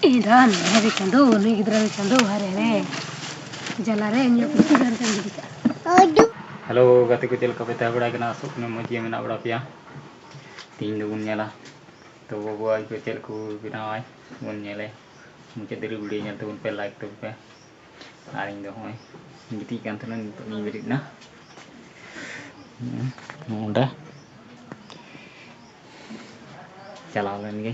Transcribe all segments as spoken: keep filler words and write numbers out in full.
ᱮ ᱨᱟᱢ, ᱦᱟᱭᱨᱮ ᱪᱟᱸᱫᱳ, ᱱᱩᱭ ᱜᱤᱫᱽᱨᱟᱹ ᱫᱚ ᱪᱟᱸᱫᱳ, ᱦᱟᱭᱨᱮ ᱦᱟᱭᱨᱮ᱾ ᱡᱟᱞᱟ ᱨᱮ, ᱤᱧᱟᱹᱜ ᱯᱩᱛᱷᱤ ᱜᱟᱱ ᱛᱮᱢ ᱜᱤᱰᱤ ᱠᱟᱜᱼᱟ᱾ ᱦᱮᱞᱳ ᱜᱟᱛᱮ ᱠᱚ, ᱪᱮᱫ ᱞᱮᱠᱟ ᱯᱮ ᱛᱟᱦᱮᱸ ᱵᱟᱲᱟᱭ ᱠᱟᱱᱟ? ᱟᱥᱚᱜ ᱠᱟᱹᱱᱟᱹᱧ ᱢᱚᱡᱽ ᱜᱮ ᱢᱮᱱᱟᱜ ᱵᱟᱲᱟ ᱯᱮᱭᱟ᱾ ᱛᱤᱦᱤᱧ ᱫᱚᱵᱚᱱ ᱧᱮᱞᱟ ᱛᱚ ᱵᱟᱹᱵᱩ ᱟᱡ ᱠᱚ ᱪᱮᱫ ᱠᱚ ᱵᱮᱱᱟᱣᱟᱭ, ᱵᱚᱱ ᱧᱮᱞᱮ᱾ ᱢᱩᱪᱟᱹᱫ ᱫᱷᱟᱹᱵᱤᱡ ᱵᱷᱤᱰᱤᱭᱳ ᱧᱮᱞ ᱛᱟᱵᱚᱱ ᱯᱮ, ᱞᱟᱭᱤᱠ ᱛᱟᱵᱚᱱ ᱯᱮ᱾ ᱟᱨ ᱤᱧ ᱫᱚ ᱦᱚᱸᱜᱼᱚᱭ ᱜᱤᱛᱤᱡ ᱠᱟᱱ ᱛᱟᱦᱮᱱᱟ, ᱱᱤᱛᱚᱜ ᱤᱧ ᱵᱮᱨᱮᱫ ᱮᱱᱟ᱾ ᱦᱩᱸ, ᱱᱚᱰᱮ ᱪᱟᱞᱟᱣ ᱞᱮᱱ ᱜᱮ᱾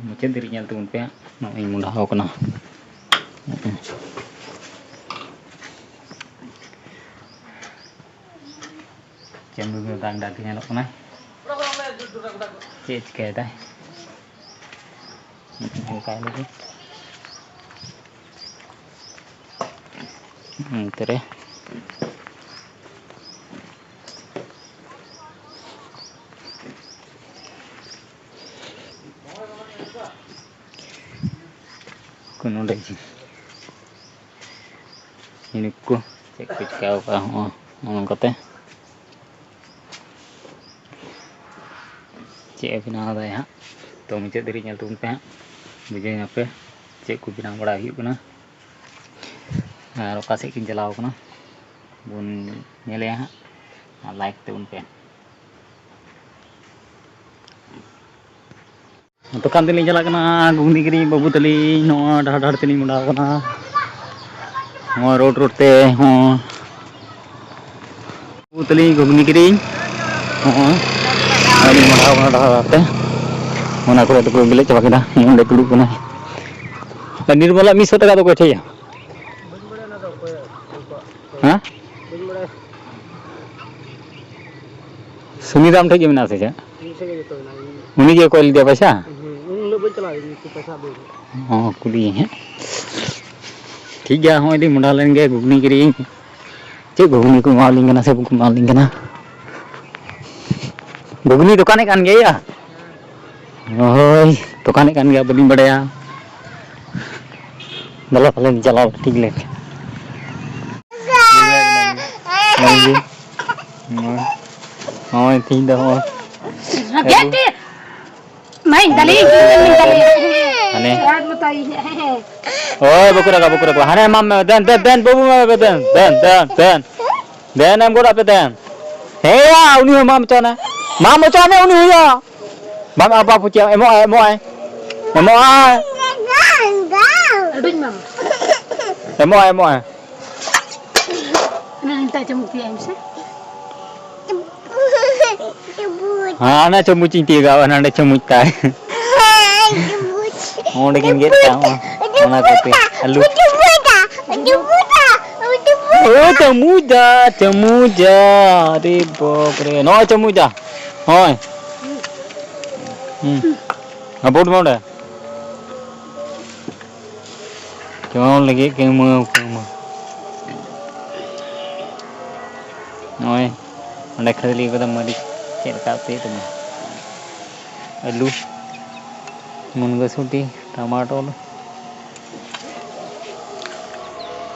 ᱢᱩᱪᱟᱹᱫ ᱫᱷᱟᱹᱨᱤᱡ ᱧᱮᱞ ᱛᱟᱵᱚᱱ ᱯᱮ᱾ ᱱᱚᱜᱼᱚᱭ ᱤᱧ ᱢᱚᱰᱟᱣ ᱠᱟᱱᱟ᱾ ᱪᱟᱸᱫᱚ ᱫᱚ ᱰᱟᱠ ᱰᱟᱠ ᱜᱮ ᱧᱮᱞᱚᱜ ᱠᱟᱱᱟᱭ᱾ ᱪᱮᱫ ᱪᱤᱠᱟᱹᱭᱮᱫᱟᱭ? ᱚᱱᱠᱟᱭ ᱞᱮᱜᱮ᱾ ᱚᱱᱛᱮ ᱨᱮ᱾ ᱠᱚ ᱱᱚᱰᱮ ᱡᱷᱤᱱᱩᱠ ᱠᱚ ᱪᱮᱫ ᱠᱚ ᱪᱤᱠᱟᱹᱣ ᱠᱟᱜᱼᱟ, ᱦᱚᱸᱜᱼᱚ ᱱᱚᱜᱼᱚ ᱱᱚᱝᱠᱟᱛᱮ᱾ ᱪᱮᱫ ᱮ ᱵᱮᱱᱟᱣ ᱫᱟᱭ ᱦᱟᱸᱜ, ᱛᱚ ᱢᱩᱪᱟᱹᱫ ᱫᱷᱟᱹᱨᱤᱡ ᱧᱮᱞ ᱛᱟᱵᱚᱱ ᱯᱮ ᱦᱟᱸᱜ, ᱵᱩᱡᱷᱟᱹᱣ ᱧᱟᱢ ᱯᱮ ᱪᱮᱫ ᱠᱚ ᱵᱮᱱᱟᱣ ᱵᱟᱲᱟ ᱦᱩᱭᱩᱜ ᱠᱟᱱᱟ᱾ ᱟᱨ ᱚᱠᱟ ᱥᱮᱫ ᱠᱤᱱ ᱪᱟᱞᱟᱣ ᱠᱟᱱᱟ ᱵᱚᱱ ᱧᱮᱞᱮᱭᱟ ᱦᱟᱸᱜ, ᱟᱨ ᱞᱟᱭᱤᱠ ᱛᱟᱵᱚᱱ ᱯᱮ᱾ ᱫᱚᱠᱟᱱ ᱛᱮᱞᱤᱧ ᱪᱟᱞᱟᱜ ᱠᱟᱱᱟ, ᱜᱷᱩᱜᱽᱱᱤ ᱠᱤᱨᱤᱧ ᱵᱟᱹᱵᱩ ᱛᱟᱹᱞᱤᱧ ᱱᱚᱣᱟ ᱰᱟᱦᱟᱨ ᱰᱟᱦᱟᱨ ᱛᱮᱞᱤᱧ ᱢᱚᱰᱟᱣ ᱠᱟᱱᱟ, ᱱᱚᱣᱟ ᱨᱳᱰ ᱨᱳᱰ ᱛᱮ ᱦᱚᱸ᱾ ᱵᱟᱹᱵᱩ ᱛᱟᱹᱞᱤᱧ ᱜᱷᱩᱜᱽᱱᱤ ᱠᱤᱨᱤᱧ ᱦᱚᱸ ᱟᱹᱞᱤᱧ ᱢᱚᱰᱟᱣ ᱠᱟᱱᱟ ᱰᱟᱦᱟᱨ ᱰᱟᱦᱟᱨ ᱛᱮ, ᱚᱱᱟ ᱠᱚᱨᱮ ᱫᱚᱠᱚ ᱜᱮᱞᱮᱡ ᱪᱟᱵᱟ ᱠᱮᱫᱟ, ᱱᱚᱰᱮ ᱫᱩᱲᱩᱵ ᱠᱟᱱᱟᱭ᱾ ᱟᱨ ᱱᱤᱨᱢᱚᱞᱟᱜ ᱢᱤᱫ ᱥᱚ ᱴᱟᱠᱟ ᱫᱚ ᱚᱠᱚᱭ ᱴᱷᱮᱡ ᱭᱟ? ᱦᱮᱸ? ᱥᱩᱱᱤᱨᱟᱢ ᱴᱷᱮᱡ ᱜᱮ ᱢᱮᱱᱟᱜᱼᱟ ᱥᱮ ᱪᱮᱫ? ᱩᱱᱤ ᱴᱷᱮᱡ ᱜᱮ ᱡᱚᱛᱚ ᱢᱮᱱᱟᱜᱼᱟ᱾ ᱩᱱᱤ ᱜᱮ ᱠᱚᱭ ᱞᱮᱫᱮᱭᱟ ᱯᱚᱭᱥᱟ? ᱦᱩᱸ, ᱩᱱ ᱦᱤᱞᱳᱜ ᱵᱟᱹᱧ ᱪᱟᱞᱟᱣ ᱞᱮᱱᱟ, ᱩᱱᱠᱩ ᱯᱚᱭᱥᱟ ᱟᱹᱫᱟᱹᱭ ᱦᱩᱭᱩᱜ᱾ ᱦᱚᱸ, ᱠᱩᱞᱤᱭᱮ ᱦᱟᱸᱜ᱾ ᱴᱷᱤᱠ ᱜᱮᱭᱟ, ᱦᱚᱸᱜᱼᱚᱭ ᱞᱤᱧ ᱢᱚᱰᱟᱣ ᱞᱮᱱ ᱜᱮ ᱜᱷᱩᱜᱽᱱᱤ ᱠᱤᱨᱤᱧ᱾ ᱪᱮᱫ ᱜᱷᱩᱜᱽᱱᱤ ᱠᱚ ᱮᱢᱟᱣᱟᱞᱤᱧ ᱠᱟᱱᱟ ᱥᱮ ᱵᱟᱠᱚ ᱮᱢᱟᱣᱟᱞᱤᱧ ᱠᱟᱱᱟ? ᱜᱷᱩᱜᱽᱱᱤ ᱫᱚᱠᱟᱱᱮᱫ ᱠᱟᱱ ᱜᱮᱭᱟ ᱭᱟ? ᱦᱳᱭ, ᱫᱚᱠᱟᱱᱮᱫ ᱠᱟᱱ ᱜᱮᱭᱟ, ᱵᱟᱹᱞᱤᱧ ᱵᱟᱰᱟᱭᱟ᱾ ᱫᱮᱞᱟ ᱛᱟᱦᱞᱮ ᱪᱟᱞᱟᱣ ᱴᱷᱤᱠ ᱞᱮᱱ᱾ ᱱᱚᱜᱼᱚᱭ ᱡᱮ, ᱱᱚᱜᱼᱚᱭ, ᱱᱚᱜᱼᱚᱭ ᱛᱤᱦᱤᱧ ᱫᱚ ᱱᱚᱜᱼᱚᱭ ᱦᱮᱸ, ᱫᱟᱞᱮ, ᱫᱟᱞᱮ᱾ ᱦᱟᱱᱮ᱾ ᱨᱟᱜᱽ ᱢᱮᱛᱟᱭ ᱦᱮᱸ, ᱦᱮᱸ᱾ ᱳᱭ, ᱵᱟᱠᱚ ᱨᱟᱜᱟ, ᱵᱟᱠᱚ ᱨᱟᱜᱟ᱾ ᱦᱟᱱᱮ ᱮᱢᱟᱢ ᱢᱮ, ᱫᱮᱱ, ᱫᱮᱱ, ᱫᱮᱱ, ᱵᱟᱹᱵᱩ ᱮᱢᱟᱭ ᱯᱮ, ᱫᱮᱱ, ᱫᱮᱱ, ᱫᱮᱱ, ᱫᱮᱱ᱾ ᱫᱮᱱ, ᱮᱢ ᱜᱚᱫ ᱟᱯᱮ, ᱫᱮᱱ᱾ ᱦᱮᱸᱭᱟ, ᱩᱱᱤ ᱦᱚᱸ ᱮᱢᱟᱢ ᱦᱚᱪᱚ ᱟᱱᱟ᱾ ᱮᱢᱟᱢ ᱦᱚᱪᱚ ᱟᱱᱟ, ᱩᱱᱤ ᱦᱚᱸᱭᱟ᱾ ᱵᱟᱝ, ᱟᱵᱟ ᱯᱩᱪᱤᱭᱟ, ᱮᱢᱚᱜ ᱟᱭ, ᱮᱢᱚᱜ ᱟᱭ᱾ ᱮᱢᱚᱜ ᱟᱭ᱾ ᱟᱹᱰᱤᱧ ᱢᱟᱢᱟ᱾ ᱮᱢᱚᱜ ᱟᱭ, ᱮᱢᱚᱜ ᱟᱭ᱾ ᱚᱱᱟ ᱱᱤᱛᱟᱜ ᱪᱩᱢᱩᱠ ᱛᱮᱭᱟᱜ ᱮᱢ ᱥᱮ᱾ ᱦᱮᱸ, ᱚᱱᱟ ᱪᱩᱢᱩᱪ ᱤᱧ ᱛᱤᱭᱳᱜᱟ, ᱚᱱᱟ ᱚᱸᱰᱮ ᱪᱩᱢᱩᱪ ᱛᱟᱭ᱾ ᱚᱸᱰᱮ ᱠᱤᱱ ᱜᱮᱫ ᱠᱟᱜᱼᱟ, ᱚᱱᱟ ᱠᱚᱯᱮ ᱟᱹᱞᱩ᱾ ᱳ, ᱪᱟᱹᱢᱩᱪ ᱫᱟ, ᱪᱟᱹᱢᱩᱪ ᱫᱟ, ᱟᱨᱮ ᱵᱟᱯ ᱨᱮ, ᱱᱚᱜᱼᱚᱭ ᱪᱟᱹᱢᱩᱪ ᱫᱟ, ᱦᱳᱭ᱾ ᱦᱩᱸ᱾ ᱟᱵᱚᱴ ᱢᱮ ᱚᱸᱰᱮ᱾ ᱡᱚᱢ ᱞᱟᱹᱜᱤᱫ ᱠᱚ ᱮᱢᱟᱣ ᱠᱚ ᱢᱟ᱾ ᱱᱚᱜᱼᱚᱭ ᱚᱸᱰᱮ ᱠᱷᱟᱹᱫᱽᱞᱤ ᱠᱟᱫᱟ ᱢᱟᱹᱨᱤᱪ, ᱪᱮᱫ ᱞᱮᱠᱟ ᱩᱛᱩᱭ ᱛᱟᱢᱟ? ᱟᱹᱞᱩ, ᱢᱩᱱᱜᱟᱹ ᱥᱩᱴᱤ, ᱴᱟᱢᱟᱴᱳᱞ᱾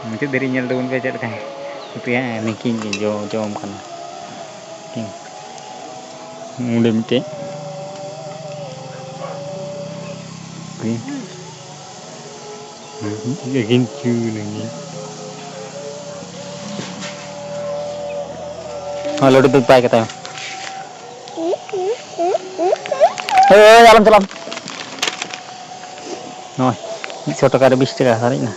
ᱢᱩᱪᱟᱹᱫ ᱫᱷᱟᱹᱨᱤᱡ ᱧᱮᱞ ᱛᱟᱵᱚᱱ ᱯᱮ ᱪᱮᱫ ᱞᱮᱠᱟᱧ ᱩᱛᱩᱭᱟ᱾ ᱱᱤᱠᱤᱧ ᱡᱚ-, ᱡᱚᱢ ᱠᱟᱱᱟ᱾ ᱦᱩᱸ᱾ ᱚᱸᱰᱮ ᱢᱤᱫᱴᱮᱡ᱾ ᱦᱩᱸ᱾ ᱟᱹᱠᱤᱱ ᱪᱩ ᱞᱮᱱᱜᱮ᱾ ᱦᱚᱸ, ᱞᱟᱹᱰᱩ ᱫᱚ ᱵᱟᱭ ᱠᱟᱛᱟᱭᱟ᱾ ᱮᱭ, ᱟᱞᱚᱢ ᱪᱟᱞᱟᱜ᱾ ᱱᱚᱜᱼᱚᱭ, ᱢᱤᱫᱥᱚ ᱴᱟᱠᱟ ᱨᱮ ᱵᱤᱥ ᱴᱟᱠᱟ ᱥᱟᱨᱮᱡ ᱮᱱᱟ᱾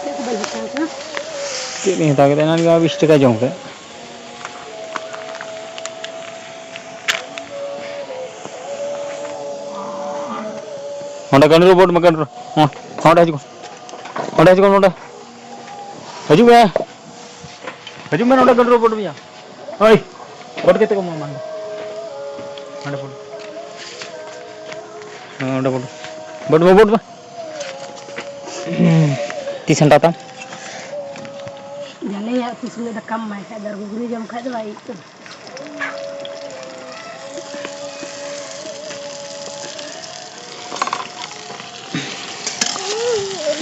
ᱪᱮᱫ ᱠᱚ ᱵᱟᱹᱧ ᱦᱟᱛᱟᱣ ᱠᱟᱱᱟ? ᱪᱮᱫ ᱞᱤᱧ ᱦᱟᱛᱟᱣ ᱠᱮᱫᱟ? ᱮᱱᱟᱱ ᱜᱮ ᱵᱤᱥ ᱴᱟᱠᱟ ᱡᱚᱢ ᱠᱮᱫ᱾ ᱚᱸᱰᱮ ᱜᱟᱸᱰᱨᱳ ᱵᱳᱴ ᱢᱮ, ᱜᱟᱸᱰᱨᱳ᱾ ᱦᱚᱸ, ᱚᱸᱰᱮ ᱦᱤᱡᱩᱜ ᱢᱮ᱾ ᱚᱸᱰᱮ ᱦᱤᱡᱩᱜ ᱢᱮ, ᱱᱚᱸᱰᱮ᱾ ᱦᱤᱡᱩᱜ ᱢᱮ᱾ ᱦᱤᱡᱩᱜ ᱢᱮ, ᱱᱚᱸᱰᱮ ᱜᱟᱸᱰᱨᱳ ᱵᱳᱴ ᱢᱮᱭᱟ᱾ ᱦᱳᱭ, ᱵᱳᱴ ᱠᱟᱛᱮ ᱠᱚ ᱮᱢᱟᱢᱟ ᱱᱚᱸᱰᱮ᱾ ᱱᱚᱸᱰᱮ ᱵᱳᱴ᱾ ᱦᱮᱸ, ᱚᱸᱰᱮ ᱵᱳᱴ᱾ ᱵᱳᱴ ᱢᱮ, ᱵᱳᱴ ᱢᱮ᱾ ᱛᱤᱥ ᱦᱟᱱᱴᱟᱣ ᱛᱟᱢ? ᱡᱟᱞᱮᱭᱟᱜ ᱩᱛᱩ ᱥᱚᱸᱜᱮ ᱫᱟᱠᱟᱢ ᱮᱢᱟᱭ ᱠᱷᱟᱡ ᱫᱚ ᱟᱨ ᱜᱷᱩᱜᱽᱱᱤ ᱡᱚᱢ ᱠᱷᱟᱡ ᱫᱚ ᱵᱟᱭ ᱟᱹᱭᱠᱟᱹᱣᱟ᱾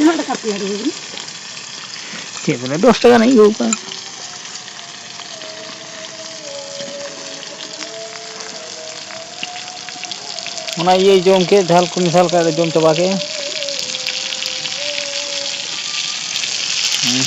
ᱩᱱᱟᱹᱜ ᱴᱟᱠᱟ ᱯᱮᱭᱟ ᱨᱮ ᱦᱩᱭᱩᱜ ᱠᱟᱱᱟ᱾ ᱪᱮᱫ ᱵᱚᱞᱮ ᱫᱚᱥ ᱴᱟᱠᱟ ᱨᱮᱱᱟᱜ ᱤᱧ ᱟᱹᱜᱩ ᱠᱟᱜᱼᱟ᱾ ᱚᱱᱟ ᱤᱭᱟᱹ ᱡᱚᱢ ᱠᱮᱫ, ᱡᱷᱟᱞ ᱠᱚ ᱢᱮᱥᱟᱞ ᱠᱟᱜ ᱨᱮ ᱡᱚᱢ ᱪᱟᱵᱟ ᱠᱮᱫ᱾ ᱦᱩᱸ᱾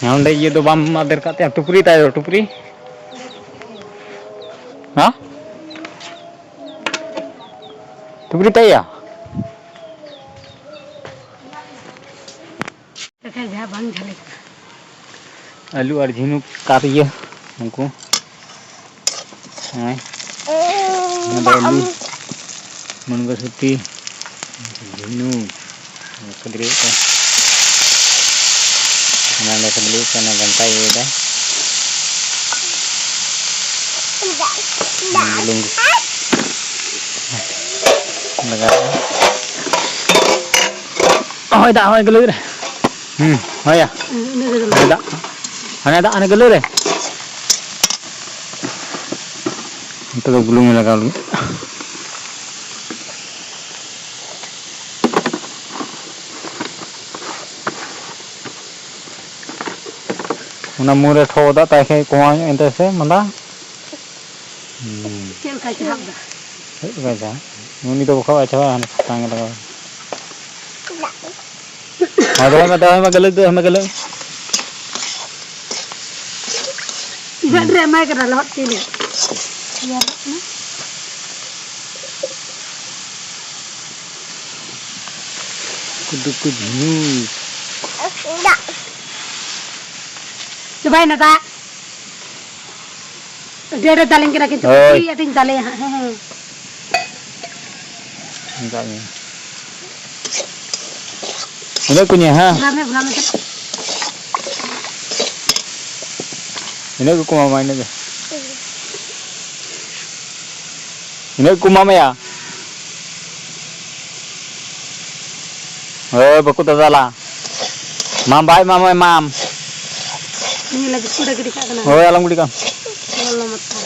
ᱦᱮᱸ, ᱚᱸᱰᱮ ᱤᱭᱟᱹ ᱫᱚ ᱵᱟᱢ ᱟᱫᱮᱨ ᱠᱟᱜ ᱛᱟᱭᱟ, ᱴᱩᱯᱨᱤ ᱛᱟᱭ ᱫᱚ, ᱴᱩᱯᱨᱤ? ᱦᱮᱸ? ᱴᱩᱯᱨᱤ ᱛᱟᱭᱟ? ᱟᱹᱞᱩ ᱟᱨ ᱡᱷᱤᱱᱩᱠ ᱟᱨ ᱤᱭᱟᱹ, ᱩᱱᱠᱩ᱾ ᱦᱮᱸ᱾ ᱚᱱᱟ ᱫᱚ ᱟᱹᱞᱩ, ᱢᱩᱱᱜᱟᱹ ᱥᱩᱴᱤ, ᱡᱷᱤᱱᱩᱠ, ᱠᱷᱟᱹᱫᱽᱨᱤ ᱠᱚ᱾ ᱚᱱᱟ ᱫᱚ ᱠᱷᱟᱹᱫᱽᱨᱤ ᱠᱚ, ᱚᱱᱟ ᱜᱷᱟᱱᱴᱟ ᱤᱭᱟᱹᱭᱮᱫᱟ᱾ ᱵᱩᱞᱩᱝ ᱞᱟᱜᱟᱣ᱾ ᱦᱳᱭ ᱫᱟᱜ, ᱦᱳᱭ ᱜᱟᱹᱞᱟᱹᱭ ᱨᱮ᱾ ᱦᱩᱸ, ᱦᱳᱭᱟ᱾ ᱦᱳᱭ ᱫᱟᱜ᱾ ᱦᱟᱱᱮ ᱫᱟᱜ, ᱦᱟᱱᱮ ᱜᱟᱹᱞᱟᱹᱭ ᱨᱮ᱾ ᱱᱤᱛᱚᱜ ᱫᱚ ᱵᱩᱞᱩᱝ ᱮ ᱞᱟᱜᱟᱣ ᱞᱟᱹᱜᱤᱫ᱾ ᱚᱱᱟ ᱢᱩ ᱨᱮ ᱴᱷᱚ ᱫᱟᱜ ᱛᱟᱭ ᱠᱷᱟᱡ ᱠᱚᱢᱟᱣ ᱧᱚᱜ ᱮᱱ ᱛᱟᱭᱟ ᱥᱮ ᱢᱟᱸᱫᱟ᱾ ᱦᱩᱸ᱾ ᱪᱮᱫ ᱞᱮᱠᱟᱭ ᱪᱟᱦᱟᱵ ᱫᱟ? ᱪᱮᱫ ᱞᱮᱠᱟᱭ ᱪᱟᱦᱟᱵ? ᱩᱱᱤ ᱫᱚ ᱵᱟᱠᱷᱟᱡ ᱵᱟᱭ ᱪᱟᱦᱟᱵᱟ, ᱦᱟᱱᱮ ᱥᱟᱥᱟᱝ ᱜᱮ ᱞᱟᱜᱟᱣ᱾ ᱦᱮᱸ, ᱫᱚᱦᱚᱭ ᱢᱮ, ᱫᱚᱦᱚᱭ ᱢᱮ, ᱜᱟᱹᱞᱟᱹᱭ ᱫᱚ, ᱦᱮᱸ, ᱜᱟᱹᱞᱟᱹᱭ᱾ ᱤᱱᱟᱹᱜ ᱰᱷᱮᱨ ᱮᱢᱟᱭ ᱠᱟᱱᱟ, ᱞᱚᱦᱚᱫ ᱛᱤ ᱨᱮ᱾ ᱠᱩᱫᱩ ᱠᱩᱫᱩ᱾ ᱪᱟᱵᱟᱭᱮᱱᱟ ᱫᱟᱜ᱾ ᱟᱹᱰᱤ ᱟᱸᱴᱮ ᱫᱟᱞᱮᱧ ᱠᱟᱱᱟ, ᱠᱤᱱᱛᱩ ᱦᱳᱭ᱾ ᱟᱹᱰᱤ ᱟᱸᱴᱤᱧ ᱫᱟᱞᱮᱭᱟ ᱦᱟᱸᱜ, ᱦᱮᱸ, ᱦᱮᱸ᱾ ᱚᱱᱠᱟ ᱜᱮ᱾ ᱤᱱᱟᱹᱜ ᱠᱚ ᱧᱮ, ᱦᱮᱸ? ᱵᱷᱚᱨᱟᱣ ᱢᱮ, ᱵᱷᱚᱨᱟᱣ ᱢᱮ᱾ ᱤᱱᱟᱹᱜ ᱜᱮᱠᱚ ᱮᱢᱟᱢᱟ, ᱤᱱᱟᱹᱜ ᱜᱮ᱾ ᱤᱱᱟᱹᱜ ᱜᱮᱠᱚ ᱮᱢᱟᱢᱟᱭᱟ᱾ ᱦᱳᱭ, ᱵᱟᱠᱚ ᱫᱟᱫᱟᱞᱟ᱾ ᱢᱟᱢ ᱵᱟᱭ ᱮᱢᱟᱢᱟᱭ, ᱢᱟᱢ᱾ ᱱᱤᱭᱟᱹ ᱞᱟᱹᱜᱤᱫ ᱠᱩᱲᱟᱹ ᱜᱤᱰᱤ ᱠᱟᱜ ᱠᱟᱱᱟ᱾ ᱦᱳᱭ, ᱟᱞᱚᱢ ᱜᱤᱰᱤ ᱠᱟᱜᱼᱟ᱾ ᱞᱚᱞᱚ ᱢᱟᱛᱷᱟ᱾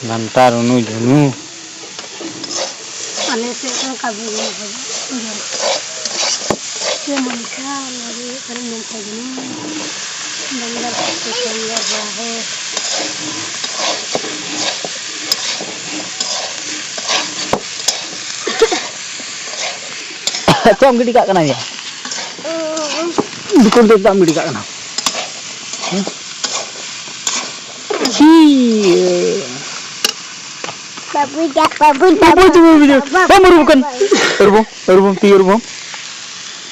ᱜᱷᱟᱱᱴᱟ ᱨᱩᱱᱩ ᱡᱷᱩᱱᱩ᱾ ᱟᱞᱮ ᱥᱮᱫ ᱫᱚ ᱚᱱᱠᱟ ᱵᱩᱡᱷᱟᱹᱣ ᱦᱩᱭᱩᱜᱼᱟ᱾ ᱪᱮᱫ ᱮᱢ ᱢᱮᱱᱠᱷᱟᱱ ᱚᱱᱟ ᱜᱮ ᱦᱩᱭᱩᱜ ᱠᱟᱱᱟ ᱢᱮᱱᱛᱮ ᱡᱟᱹᱱᱤᱡ ᱵᱟᱝᱜᱟᱞ ᱯᱟᱥᱮ ᱠᱷᱚᱱ ᱜᱮ ᱵᱟᱦᱮᱨ᱾ ᱪᱮᱫ ᱮᱢ ᱜᱤᱰᱤ ᱠᱟᱜ ᱠᱟᱱᱟ ᱭᱟ? ᱫᱩᱠᱩᱞ ᱫᱚ ᱪᱮᱫᱟᱜ ᱮᱢ ᱜᱤᱰᱤ ᱠᱟᱜ ᱠᱟᱱᱟ? ᱦᱮᱸ? ᱪᱷᱤ! ᱵᱟᱹᱵᱩ ᱡᱟ, ᱵᱟᱹᱵᱩ ᱡᱟ, ᱵᱟᱹᱵᱩ ᱡᱟ, ᱵᱟᱹᱵᱩ ᱡᱟ᱾ ᱵᱟᱹᱵᱩ ᱡᱟ᱾ ᱵᱟᱢ ᱟᱹᱨᱩᱵ ᱠᱟᱱ? ᱟᱹᱨᱩᱵᱚᱢ, ᱟᱹᱨᱩᱵᱚᱢ, ᱛᱤ ᱟᱹᱨᱩᱵᱚᱢ᱾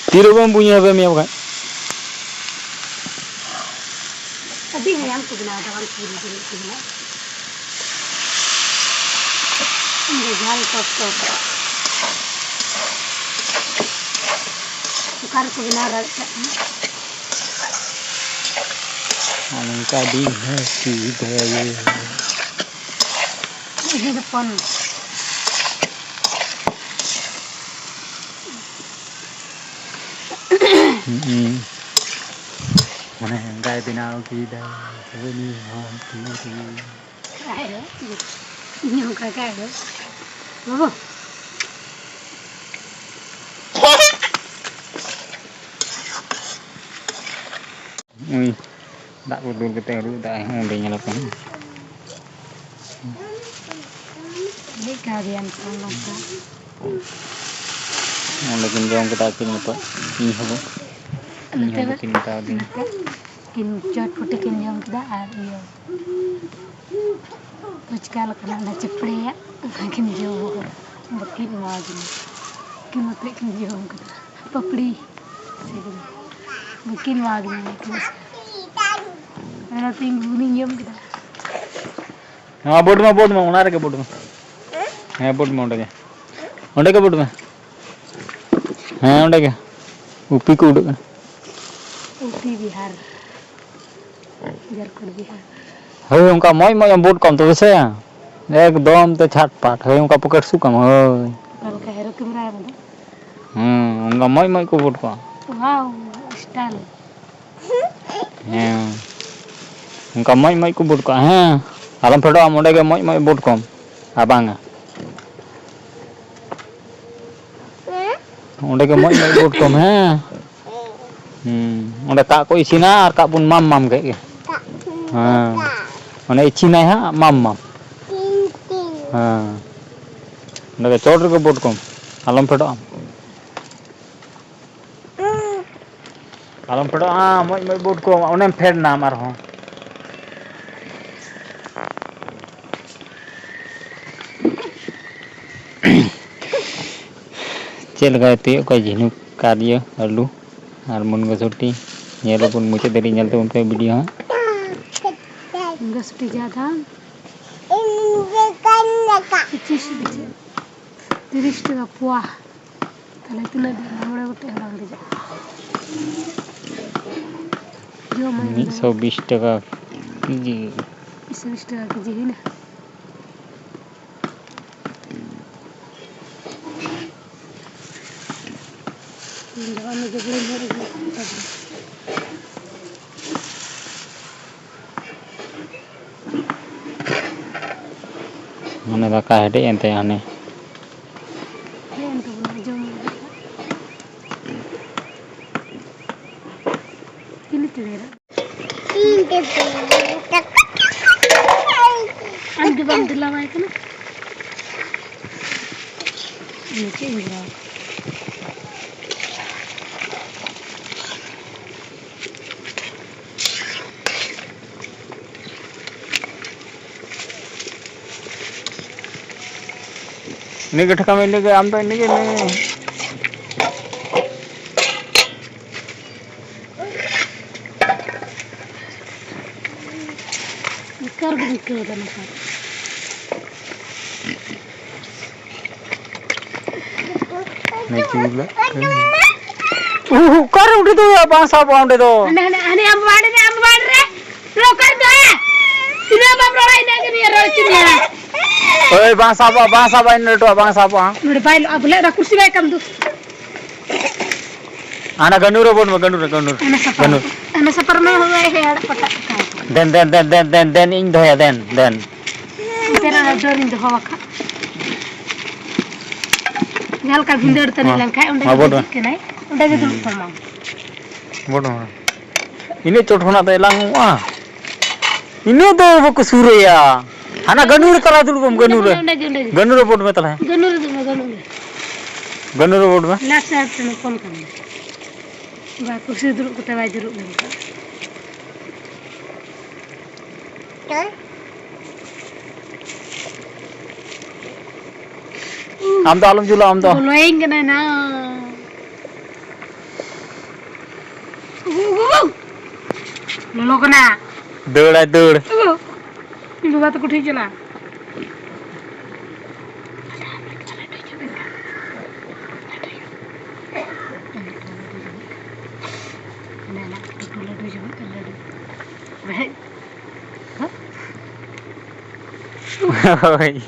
ᱛᱤ ᱟᱹᱨᱩᱵᱚᱢ, ᱵᱩᱧ ᱦᱮᱵᱮ ᱢᱮᱭᱟ ᱵᱟᱠᱷᱟᱡ᱾ ᱟᱹᱰᱤ ᱦᱟᱭᱟᱢ ᱠᱚ ᱵᱮᱱᱟᱣ ᱮᱫᱟ, ᱵᱟᱝ ᱠᱩᱲᱤ ᱜᱤᱫᱽᱨᱟᱹ ᱠᱚ ᱵᱮᱱᱟᱣ᱾ ᱤᱧ ᱫᱚ ᱡᱷᱟᱞ ᱴᱚᱠ ᱴᱚᱠ᱾ ᱚᱠᱟ ᱨᱮᱠᱚ ᱵᱮᱱᱟᱣ ᱫᱟᱲᱮᱭᱟᱜ ᱠᱟᱱᱟ? ᱟᱨ ᱱᱚᱝᱠᱟ ᱫᱤᱱ ᱦᱚᱸ ᱠᱤ ᱫᱟᱭᱟ᱾ ᱤᱧ ᱦᱚᱯᱚᱱ᱾ ᱦᱩᱸ᱾ ᱢᱟᱱᱮ ᱚᱱᱠᱟᱭ ᱵᱮᱱᱟᱣ ᱠᱮᱫᱟ, ᱩᱱᱤ ᱦᱚᱸ ᱛᱤᱨᱮ᱾ ᱤᱧ ᱦᱚᱸ ᱚᱱᱠᱟ ᱜᱮ ᱟᱫᱚ᱾ ᱵᱟᱹᱵᱩ᱾ ᱩᱭ, ᱫᱟᱜ ᱠᱚ ᱫᱩᱞ ᱠᱟᱛᱮ ᱟᱹᱨᱩᱵ ᱫᱟᱜ ᱦᱚᱸ ᱚᱸᱰᱮ ᱧᱮᱞᱚᱜ ᱠᱟᱱᱟ᱾ ᱦᱮᱡ ᱠᱟᱣᱫᱮᱭᱟ ᱱᱤᱛᱚᱜ ᱱᱚᱝᱠᱟ᱾ ᱚᱸᱰᱮ ᱠᱤᱱ ᱡᱚᱢ ᱠᱮᱫᱟ ᱟᱹᱠᱤᱱ ᱢᱚᱛᱚ, ᱤᱧ ᱦᱚᱸ, ᱤᱧ ᱦᱚᱸ ᱱᱚᱛᱮ ᱵᱟᱹᱠᱤᱱ ᱢᱮᱛᱟᱣ ᱫᱤᱧ᱾ ᱱᱚᱛᱮ ᱠᱤᱱ ᱪᱚᱴ ᱯᱷᱩᱴᱤ ᱠᱤᱱ ᱡᱚᱢ ᱠᱮᱫᱟ ᱟᱨ ᱤᱭᱟᱹ ᱯᱷᱩᱪᱠᱟ ᱞᱮᱠᱟᱱᱟᱜ ᱚᱱᱟ ᱪᱤᱯᱲᱤᱭᱟᱜ ᱚᱱᱟ ᱠᱤᱱ ᱡᱚᱢ ᱠᱟᱫᱟ, ᱵᱟᱹᱠᱤᱱ ᱮᱢᱟᱣᱟᱫᱤᱧᱟ᱾ ᱩᱱᱠᱤᱱ ᱢᱚᱛᱚᱡ ᱠᱤᱱ ᱡᱚᱢ ᱠᱟᱫᱟ᱾ ᱯᱟᱯᱲᱤ ᱥᱮ ᱪᱮᱫ? ᱵᱟᱹᱠᱤᱱ ᱮᱢᱟᱣᱟᱫᱤᱧᱟ ᱩᱱᱠᱤᱱ᱾ ᱚᱱᱟᱛᱮ ᱤᱧ ᱵᱩᱞᱤᱧ ᱡᱚᱢ ᱠᱮᱫᱟ᱾ ᱱᱚᱣᱟ ᱵᱳᱰ ᱢᱮ, ᱵᱳᱰ ᱢᱮ, ᱚᱱᱟ ᱨᱮᱜᱮ ᱵᱳᱰ ᱢᱮ᱾ ᱦᱮᱸ, ᱵᱳᱰ ᱢᱮ ᱚᱸᱰᱮ ᱜᱮ᱾ ᱚᱸᱰᱮ ᱜᱮ ᱵᱳᱰ ᱢᱮ᱾ ᱦᱮᱸ, ᱚᱸᱰᱮ ᱜᱮ᱾ ᱩᱯᱤ ᱠᱚ ᱩᱰᱩᱠ ᱮᱱᱟ᱾ ᱩᱯᱤ ᱵᱤᱦᱟᱨ᱾ ᱡᱷᱟᱲᱠᱷᱚᱸᱰ ᱵᱤᱦᱟᱨ᱾ ᱦᱳᱭ, ᱚᱱᱠᱟ ᱢᱚᱡᱽ ᱢᱚᱡᱽ ᱮᱢ ᱵᱳᱰ ᱠᱚᱜ ᱟᱢ ᱛᱚᱵᱮ ᱥᱮ᱾ ᱮᱠᱫᱚᱢ ᱛᱮ ᱪᱷᱟᱴ ᱯᱟᱴ᱾ ᱦᱳᱭ, ᱚᱱᱠᱟ ᱯᱚᱠᱮᱴ ᱥᱩᱜ ᱠᱟᱢ᱾ ᱦᱳᱭ᱾ ᱚᱠᱟ ᱞᱮᱠᱟ ᱦᱮᱨᱳ ᱠᱮᱢᱮᱨᱟ ᱨᱮ ᱫᱚ? ᱦᱮᱸ, ᱚᱱᱠᱟ ᱢᱚᱡᱽ ᱢᱚᱡᱽ ᱠᱚ ᱵᱳᱰ ᱠᱚᱜᱼᱟ᱾ Wow, style. ᱦᱮᱸ᱾ ᱚᱱᱠᱟ ᱢᱚᱡᱽ ᱢᱚᱡᱽ ᱠᱚ ᱵᱩᱴ ᱠᱚᱜᱼᱟ, ᱦᱮᱸ᱾ ᱟᱞᱚᱢ ᱯᱷᱮᱰᱚᱜ ᱟᱢ, ᱚᱸᱰᱮ ᱜᱮ ᱢᱚᱡᱽ ᱢᱚᱡᱽ ᱵᱩᱴ ᱠᱚᱢ᱾ ᱟᱨ ᱵᱟᱝᱟ᱾ ᱚᱸᱰᱮ ᱜᱮ ᱢᱚᱡᱽ ᱢᱚᱡᱽ ᱵᱩᱴ ᱠᱚᱢ, ᱦᱮᱸ᱾ ᱦᱩᱸ᱾ ᱚᱸᱰᱮ ᱠᱟᱜ ᱠᱚ ᱤᱥᱤᱱᱟ ᱟᱨ ᱠᱟᱜ ᱵᱚᱱ ᱢᱟᱢ ᱢᱟᱢ ᱠᱮᱫ ᱜᱮ᱾ ᱦᱮᱸ᱾ ᱚᱱᱮ ᱤᱥᱤᱱᱟᱭ ᱦᱟᱸᱜ ᱢᱟᱢ ᱢᱟᱢ᱾ ᱦᱮᱸ᱾ ᱚᱸᱰᱮ ᱜᱮ ᱪᱚᱴ ᱨᱮᱜᱮ ᱵᱩᱴ ᱠᱚᱢ᱾ ᱟᱞᱚᱢ ᱯᱷᱮᱰᱚᱜ ᱟᱢ᱾ ᱟᱞᱚᱢ ᱯᱷᱮᱰᱚᱜᱼᱟ, ᱢᱚᱡᱽ ᱢᱚᱡᱽ ᱵᱩᱴ ᱠᱚ, ᱚᱱᱮᱢ ᱯᱷᱮᱰ ᱱᱟᱢ ᱟᱨᱦᱚᱸ᱾ ᱪᱮᱫ ᱞᱮᱠᱟᱭ ᱩᱛᱩᱭᱮᱫ ᱠᱚᱣᱟ ᱡᱷᱤᱱᱩᱠ, ᱠᱟᱨᱭᱟᱹ, ᱟᱹᱞᱩ ᱟᱨ ᱢᱩᱱᱜᱟᱹ ᱥᱩᱴᱤ, ᱧᱮᱞ ᱟᱵᱚᱱ ᱢᱩᱪᱟᱹᱫ ᱫᱷᱟᱹᱵᱤᱡ ᱧᱮᱞ ᱛᱟᱵᱚᱱ ᱯᱮ ᱵᱷᱤᱰᱤᱭᱳ ᱦᱟᱸᱜ᱾ ᱢᱩᱱᱜᱟᱹ ᱥᱩᱴᱤ ᱡᱟᱫᱟ ᱯᱚᱸᱪᱤᱥ ᱴᱟᱠᱟ᱾ ᱛᱤᱨᱤᱥ ᱴᱟᱠᱟ ᱯᱳᱣᱟ᱾ ᱛᱟᱦᱞᱮ ᱛᱤᱱᱟᱹᱜ ᱫᱤᱱ? ᱢᱚᱬᱮ ᱜᱚᱴᱮᱡ ᱦᱚᱸ ᱵᱟᱝ ᱫᱮᱡᱚᱜᱼᱟ᱾ ᱡᱚᱢᱟᱹᱧ ᱢᱤᱫ ᱥᱚ ᱵᱤᱥ ᱴᱟᱠᱟ ᱠᱮᱡᱤ᱾ ᱢᱤᱫ ᱥᱚ ᱵᱤᱥ ᱴᱟᱠᱟ ᱠᱮᱡᱤ ᱦᱩᱭᱱᱟ᱾ ᱤᱧ ᱫᱚ ᱚᱱᱟ ᱡᱚᱵᱽᱨᱟᱧ ᱦᱚᱨᱚᱜ ᱟᱹᱜᱩ ᱟᱠᱟᱫᱟ᱾ ᱢᱟᱱᱮ ᱫᱟᱠᱟ ᱦᱮᱰᱮᱡ ᱮᱱ ᱛᱟᱭᱟ ᱦᱟᱱᱮ᱾ ᱦᱮᱡ ᱮᱱ ᱛᱟᱵᱚᱱᱟ, ᱡᱚᱢ ᱞᱟᱹᱜᱤᱫ᱾ ᱪᱤᱞᱤ ᱪᱮᱬᱮ ᱨᱟᱜ? ᱟᱢ ᱜᱮ ᱵᱟᱢ ᱫᱮᱞᱟᱣᱟᱭ ᱠᱟᱱᱟ᱾ ᱤᱧ ᱪᱮᱫ ᱤᱧ ᱫᱮᱞᱟᱣᱟᱭ ᱠᱟᱱᱟ? ᱤᱱᱟᱹᱜ ᱜᱮ ᱴᱷᱟᱠᱟ ᱢᱮ, ᱤᱱᱟᱹᱜ ᱜᱮ, ᱟᱢ ᱫᱚ ᱤᱱᱟᱹᱜ ᱜᱮ ᱢᱮ᱾ ᱵᱮᱠᱟᱨ ᱜᱮ ᱟᱹᱭᱠᱟᱹᱣ ᱮᱫᱟ ᱱᱚᱝᱠᱟ᱾ ᱚᱠᱟᱨᱮ ᱚᱸᱰᱮ ᱫᱚ ᱵᱟᱝ ᱥᱟᱵᱚᱜᱼᱟ ᱚᱸᱰᱮ ᱫᱚ? ᱦᱟᱱᱮ, ᱦᱟᱱᱮ, ᱦᱟᱱᱮ ᱟᱢ ᱵᱟᱲ ᱨᱮ, ᱟᱢ ᱵᱟᱲ ᱨᱮ᱾ ᱞᱚᱠᱟᱨ ᱫᱚ ᱦᱮᱸ᱾ ᱛᱤᱱᱟᱹᱜ ᱵᱟᱢ ᱨᱚᱲᱟ, ᱤᱱᱟᱹᱜ ᱜᱮ ᱱᱤᱭᱟᱹ ᱨᱚᱲ ᱪᱮᱫ ᱢᱮᱱᱟ? ᱳᱭ, ᱵᱟᱝ ᱥᱟᱵᱚᱜᱼᱟ, ᱵᱟᱝ ᱥᱟᱵᱚᱜᱼᱟ, ᱤᱱᱟᱹ ᱞᱟᱹᱴᱩᱣᱟᱜ ᱵᱟᱝ ᱥᱟᱵᱚᱜᱼᱟ᱾ ᱱᱚᱰᱮ ᱵᱟᱭ ᱞᱚᱜᱼᱟ ᱵᱚᱞᱮ, ᱚᱱᱟ ᱠᱩᱨᱥᱤ ᱵᱟᱭ ᱠᱟᱢ ᱫᱩ᱾ ᱦᱟᱱᱟ ᱜᱟᱹᱱᱩ ᱨᱮ ᱵᱚᱱ ᱢᱮ, ᱜᱟᱹᱱᱩ ᱨᱮ, ᱜᱟᱹᱱᱩ ᱨᱮ᱾ ᱚᱱᱟ ᱥᱟᱯᱟᱢ᱾ ᱜᱟᱹᱱᱩ᱾ ᱚᱱᱟ ᱥᱟᱯᱟᱢ ᱨᱮ ᱦᱚᱸ ᱦᱮᱲ ᱯᱟᱴᱟᱜ ᱠᱟᱱᱟ᱾ ᱫᱮᱱ, ᱫᱮᱱ, ᱫᱮᱱ, ᱫᱮᱱ, ᱫᱮᱱ, ᱫᱮᱱ, ᱤᱧ ᱫᱚᱦᱚᱭᱟ, ᱫᱮᱱ, ᱫᱮᱱ᱾ ᱚᱱᱛᱮ ᱨᱮ ᱚᱱᱟ ᱰᱟᱹᱨ ᱤᱧ ᱫᱚᱦᱚ ᱟᱠᱟᱫ᱾ ᱡᱟᱦᱟᱸ ᱞᱮᱠᱟ ᱵᱷᱤᱸᱫᱟᱹᱲ ᱛᱟᱹᱱᱤᱡ ᱦᱚᱸ᱾ ᱞᱮᱱᱠᱷᱟᱱ ᱚᱸᱰᱮ ᱦᱚᱸ, ᱜᱮ ᱵᱚᱰ ᱢᱮ᱾ ᱫᱮᱡᱚᱜ ᱠᱟᱱᱟᱭ, ᱚᱸᱰᱮ ᱜᱮ ᱫᱩᱲᱩᱵ ᱦᱩᱸ᱾ ᱠᱚᱜ ᱢᱟ᱾ ᱵᱚᱰ ᱢᱮ᱾ ᱤᱱᱟᱹᱜ ᱪᱚᱴ ᱠᱷᱚᱱᱟᱜ ᱫᱚ ᱮᱞᱟᱝ ᱚᱜᱼᱟ᱾ ᱤᱱᱟᱹᱜ ᱫᱚ ᱵᱟᱠᱚ ᱥᱩᱨᱟᱹᱭᱟ᱾ ᱦᱟᱱᱟ ᱜᱟᱹᱱᱩ ᱨᱮ ᱛᱟᱞᱟ ᱫᱩᱲᱩᱵ ᱢᱮ, ᱜᱟᱹᱱᱩ ᱨᱮ᱾ ᱚᱸᱰᱮ ᱜᱮ, ᱚᱸᱰᱮ ᱜᱮ᱾ ᱜᱟᱹᱱᱩ ᱨᱮ ᱵᱚᱰ ᱢᱮ ᱛᱟᱞᱦᱮ᱾ ᱜᱟᱹᱱᱩ ᱨᱮ ᱫᱩᱲᱩᱵ ᱢᱮ, ᱜᱟᱹᱱᱩ ᱨᱮ᱾ ᱜᱟᱹᱱᱩ ᱨᱮ ᱵᱚᱰ ᱢᱮ᱾ ᱞᱟᱥᱴ ᱥᱟᱭᱤᱰ ᱨᱮ ᱠᱚᱞ ᱠᱟᱱᱟ᱾ ᱵᱟ, ᱠᱩᱨᱥᱤ ᱨᱮ ᱫᱩᱲᱩᱵ ᱠᱟᱛᱮ ᱵᱟᱭ ᱡᱩᱨᱩᱜ ᱞᱮᱱ ᱠᱷᱟᱱ᱾ ᱟᱢ ᱫᱚ ᱟᱞᱚᱢ ᱡᱩᱞᱟ, ᱟᱢ ᱫᱚ᱾ ᱵᱚᱞᱚᱭᱮᱧ ᱠᱟᱱᱟᱭ ᱱᱟ᱾ ᱩᱜᱩ, ᱩᱜᱩ, ᱩᱜᱩ᱾ ᱞᱚᱞᱚ ᱠᱟᱱᱟ᱾ ᱫᱟᱹᱲᱟᱭ, ᱫᱟᱹᱲ᱾ ᱩᱜᱩ᱾ ᱤᱧ ᱵᱟᱵᱟ ᱛᱟᱠᱚ ᱴᱷᱮᱱ ᱪᱟᱞᱟᱜ᱾ ᱦᱳᱭ᱾